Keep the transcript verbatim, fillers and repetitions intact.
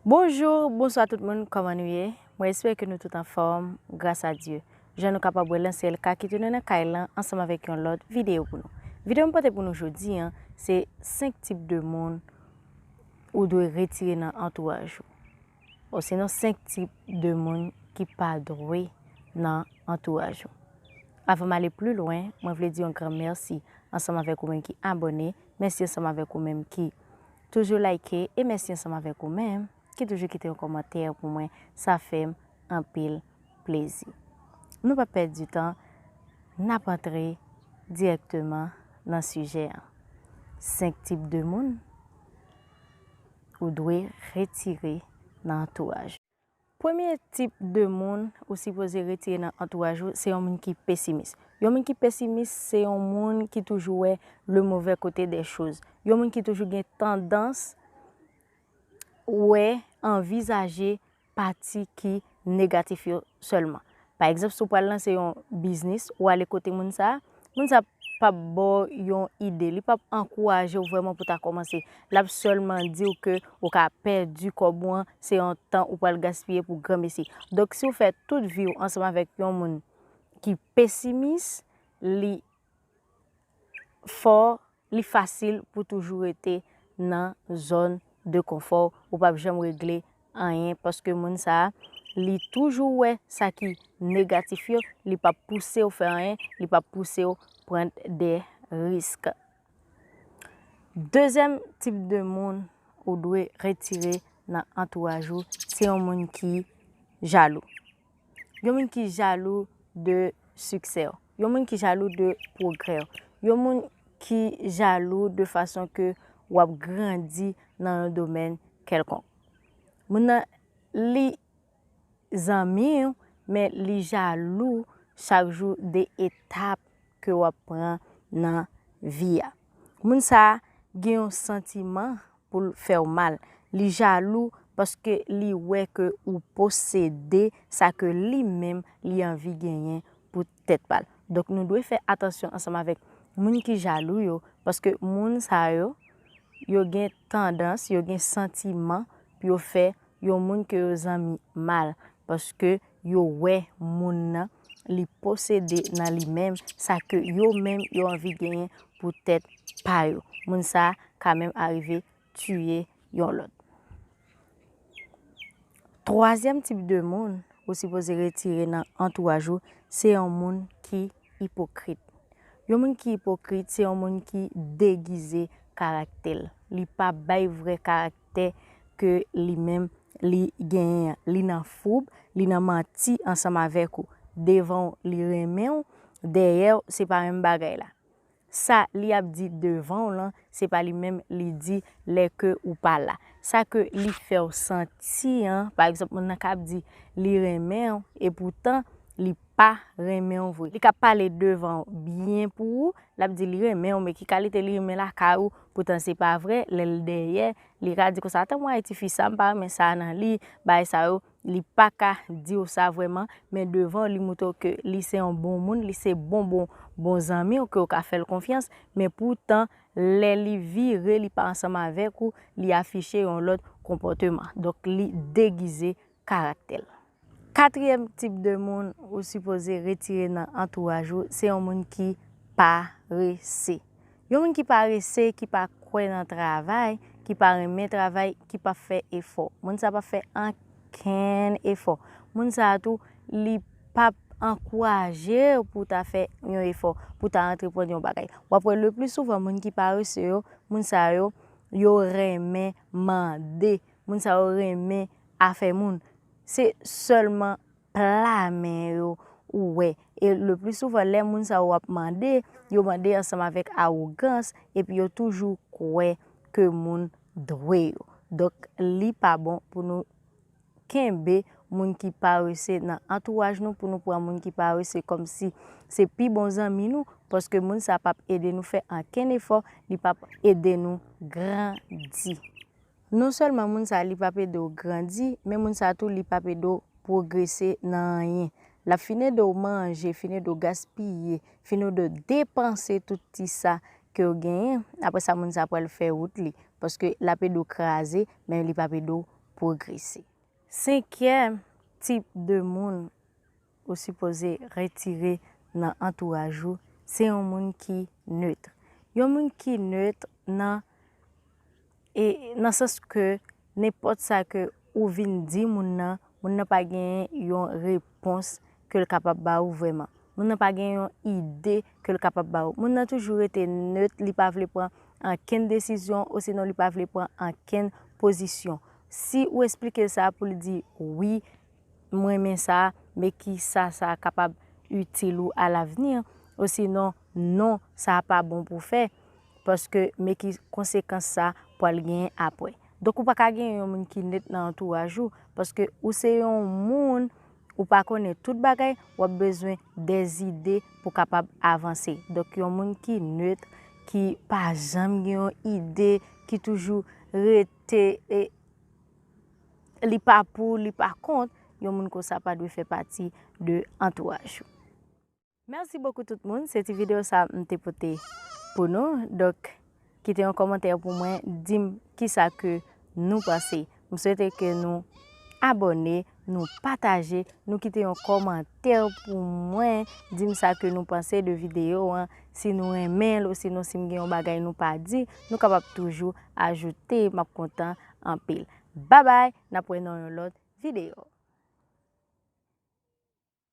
Bonjou, bonswa tout moun, kòman nou ye? Mwen espere ke nou tout anfòm, gras a Dye. Jan nou kapab wè lan, se Elka ki tounen nan kay lan ansanm avèk yon lòt videyo pou nou. Videyo m pote pou nou jodi a, se senk tip de moun ou dwe retire nan antouraj ou. Osinon senk tip de moun ki pa dwe nan antouraj ou. Avan m ale pli lwen, mwen vle di yon gran mèsi ansanm avèk ou menm ki abòne, mèsi ansanm avèk ou menm ki toujou like, e mèsi ansanm avèk ou menm ki toujou kite yon kòmantè pou mwen, sa fè m anpil plezi. Nou pa pèdi tan, n ap antre dirèkteman nan sijè a. Senk tip de moun ou dwe retire nan antouraj. Premye tip de moun ou sipoze retire nan antouraj ou, se yon moun ki pesimis. Yon moun ki pesimis, se yon moun ki toujou wè le mauvais côté des choses. Yon moun ki toujou gen tandans wè, anvizaje pati ki negatif yo sèlman. Pa egzanp, si w pral lanse yon biznis, ou ale kote moun sa a, moun sa a p ap ba w yon ide, li p ap ankouraje w vrèman pou w ta kòmanse. L ap sèlman di w ke ou ka pèdi kòb ou an, se yon tan ou pral gaspiye pou granmesi. Donk, si w fè tout vi w ansanm avèk yon moun ki pesimis, li fò, li fasil pou toujou rete nan zòn de konfò w, ou p ap janm regle anyen, paske moun sa a, li toujou wè sa ki negatif yo, li p ap pouse w fè anyen, li p ap pouse w pran de risk. Dezyèm tip de moun ou dwe retire nan antouraj ou, se yon moun ki jalou. Yon moun ki jalou de siksè w. Yon moun ki jalou de pwogrè w. Yon moun ki jalou de fason ke w ap grandi nan yon domèn kèlkonk. Moun nan, li zanmi w, men li jalou chak jou de etap ke w ap pran nan vi a. Moun sa a gen yon santiman pou l fè w mal. Li jalou paske li wè ke ou posede sa ke li menm li anvi genyen pou tèt pa l. Donk, nou dwe fè atansyon ansanm avèk moun ki jalou yo, paske moun sa yo, yo gen tandans, yo gen santiman pou yo fè yon moun ke yo zanmi mal, paske yo wè moun nan, li posede nan li menm sa ke yo menm yo anvi genyen pou tèt pa yo. Moun sa a ka menm arive tiye yon lòt. Twazyèm tip de moun ou sipoze retire nan antouraj ou, se yon moun ki ipokrit. Yon moun ki ipokrit, se yon moun ki degize karaktè l. Li pa bay vrè karaktè ke li menm li genyen an. Li nan foub, li nan manti ansanm avèk ou. Devan w, li renmen w, dèyè w, se pa menm bagay la. Sa li ap di devan w lan, se pa li menm li di lè ke ou pa la. Sa ke li fè w santi an, pa egzanp, moun nan ka ap di li renmen w, epoutan li pa renmen w vre. Li ka pale devan w byen pou ou, l ap di li renmen w, men ki kalite li renmen lakay ou, poutan se pa vre, lè l dèyè, li ka di konsa, "Tann mwen, tifi sa, m pa renmen sa nan li," bagay sa yo, li pa ka di w sa vrèman, men devan w, li montre w ke li se yon bon moun, li se bon, bon, bon zanmi w, ke w ka fè l konfyans, men poutan, lè li vire, li pa ansanm avèk ou, li afiche yon lòt konpòteman. Donk, li degize karaktè l. Katriyèm tip de moun ou sipoze retire nan antouraj ou, se yon moun ki parese. Yon moun ki parese, ki pa kwè nan travay, ki pa renmen travay, ki pa fè efò. Moun sa pa fè ankenn efò. Moun sa tou, li p ap ankouraje w pou w ta fè yon efò, pou w ta antreprann yon bagay. W ap wè le pli souvan moun ki parese yo, moun sa yo, yo renmen mande. Moun sa yo renmen afè moun. Se sèlman pla men yo ou wè. E le pli souvan, lè moun sa yo ap mande, yo mande ansanm avèk awogans, epi yo toujou kwè ke moun dwe yo. Donk, li pa bon pou nou kenbe moun ki parese nan antouraj nou, pou nou pran moun ki parese kòmsi se pi bon zanmi nou, paske moun sa p ap ede nou fè ankenn efò, li p ap ede nou grandi. Non sèlman moun sa li p ap ede w grandi, men moun sa tou li p ap ede w pwogrese nan anyen. L ap fin ede w manje, fin ede w gaspiye, fin ede w depanse tout ti sa ke w genyen. Apre sa, moun sa pral fè wout li, paske l ap ede w kraze, men li p ap ede w pwogrese. Senkyèm tip de moun ou sipoze retire nan antouraj ou, se yon moun ki nèt. Yon moun ki nèt nan e nan sans ke nenpòt sa ke ou vin di moun nan, moun nan pa genyen yon repons ke l kapab ba ou vrèman. Moun nan pa gen yon ide ke l kapab ba ou. Moun nan toujou rete nèt, li pa vle pran ankenn desizyon, osinon li pa vle pran ankenn pozisyon. Si ou esplike l sa pou l di, "Wi, m renmen sa, men ki sa sa kapab itil ou alavni, osinon, non, sa pa bon pou fè, paske men ki konsekans sa pral genyen apre." Donk, ou pa ka gen yon moun ki nèt nan antouraj ou, paske ou se yon moun, ou pa konnen tout bagay, w ap bezwen dèzide pou kapab avanse. Donk, yon moun ki nèt, ki pa janm gen yon ide, ki toujou rete, e, li pa pou, li pa kont, yon moun konsa pa dwe fè pati de antouraj ou. Mèsi bokou tout moun, se ti videyo sa m te pote pou nou. Donk, kite yon kòmantè pou mwen, di m kisa ke nou panse. M swete ke nou abòne, nou pataje, nou kite yon kòmantè pou mwen, di m sa ke nou panse de videyo an, si nou renmen l, osinon si m gen yon bagay nou pa di, nou kapab toujou ajoute, m ap kontan anpil. Babay, n ap wè nan yon lòt videyo.